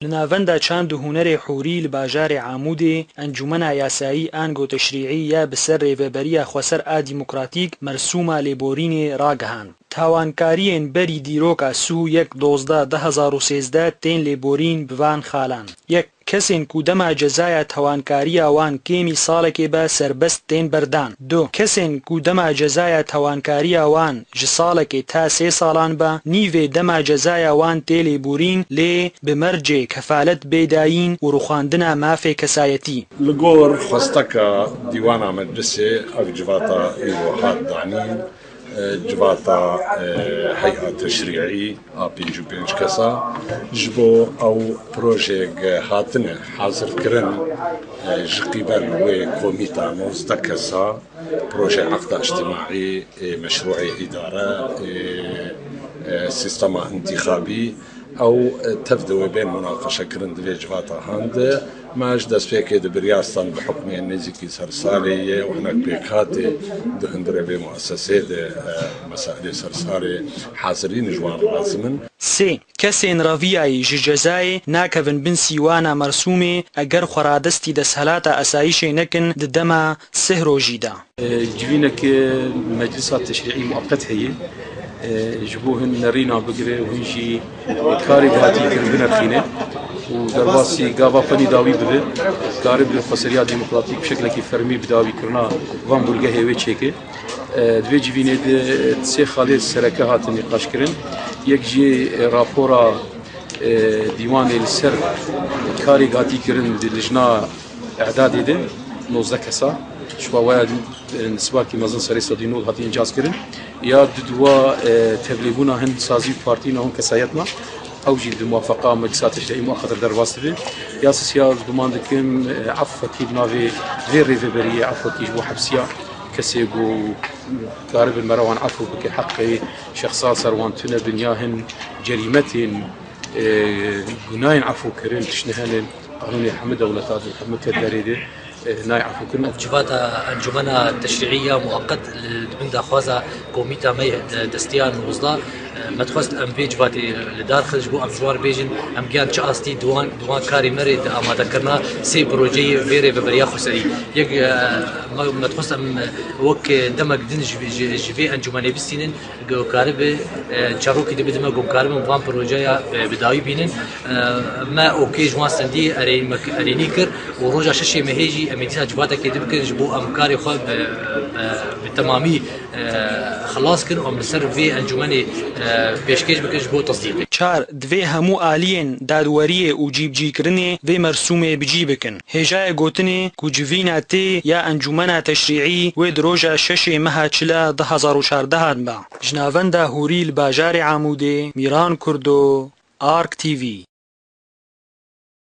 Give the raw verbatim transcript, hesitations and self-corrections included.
Li Navenda Çand û Hunerê Hûrî li bajarê Amûdê Encûmena Yasayî ango Teşrî'î ya bi ser Rêveberiya Xweser a Demokratîk mersûma lêborînê ragihand. Tawankariyên berî dîroka sî û yek dozdeh du hezar û sêzdeh tên lêborîn bi van xalan. Yek. Kesên ku dema cezaya tawankariya wan kêmî salekê be serbest tên berdan. Du. Kesên ku dema cezaya tawankariya wan ji salekê ta sê salan be, nîvê dema cezaya wan tê lêborîn, lê bi mercê kefalet bê dayîn û rûxandina mafê kesayetî. Li gor xwesteka Dîwana Meclisê ev civata îro hat danîn, e, civata, e, hey'a teşrî'î a pêncî û pênc kesa ji bo ew projeyek hatine hazirkirin, e, ji qîbel wê komîta nozdeh kesa, proje eqda îctimaî, e, meşrûê îdare, e, e, sîstema întîxabî, ew, e, tev de wê bên munaqeşekirin di vê civata han de. Me ji destpêkê di biryar stan bi hukmê nêzîkî ser salê yê û hinek pêkhatê di hundirê vê muesesê de, e, mesailê ser salê hazirîn ji wan lazim in. Sê. Kesên reviyayî ji cezayê nakevin bin sîwana mersûmê eger xweradestî desthilata esayîşê nekin di dema sih rojî de. Civînek Meclisa Teşrî'î Mueqet heye. Ji bo hin nerîna bigire û hin jî karê bi hatî kirin binerxîne û derbasî gava xwe nî dawî bibe, karibe xweseriya demokratîk bi şeklekî fermî bi dawîkirina van burgehê wê çêke. Di vê civînê de sê xalê sereke hatin nîqaşkirin. Yek jî rapora dîwanê li ser karê hatî kirin di lijna E'dadê de nozdeh kesa, ji xwe waya, e, nisbakî mezin serê sedî nod hatiye încazkirin. Ya di dua, e, tevlîbûna hin sazî û partî nahon kesayetna, ew jî di muwafaqa Meclisa Teşrî'î Mueqet re derbas dibe. Ya sisiya ez guman dikim, e, efwekî bi navê vê rêveberiyê, efwekî ji bo hepsiya kesê ku karibin me re wan efw bike, heqê şexsa ser wan tune bin ya hin cerîmetên, e, gunayên efwkirin tişt nihenin. Qanûnê hemû dewleta di hemû tedberê de, e, nayê efûkirin. Ev civata Encûmena Teşrî'î ya Mueqet li, di bin daxwaza komîta me ye, de, destiya nozdeh, e, me dixwest em vê civatê li dar xin ji bo em ji wan re bêjin, em giyan çi astî di wan, di wan karê me rê di amadekirina sê projeyê vê rêveberiya xweserî. Yek, e, me, me dixwest em wek demek din ji, ji, ji vê encûmenê bistînin. Ku karibe, e, çerokî dibe dime ku em karibin van projeya, e, bi dawî bînin. E, me okê ji wan stendî erê-, me-, erênî kir û roja şeşê mehê jî em ê dîsa civatekê dibikin ji bo em karê xwe bi, bi, bi temamî, e, xilas kin û em li ser vê encûmenê, e, pêşkêş bikin ji bo tesdîqê. Çar, divê hemû aliyên dadweriyê û cîbicîkirinê vê mersûmê bi cî bikin. Hêjayê gotinê ku civîna tê ya Encûmena Teşrî'î wê di roja şeşê meha çila du hezar û çardehan be. Ji navenda Hûrî li bajarê Amûdê, Mîran Kurdo, Ark T V.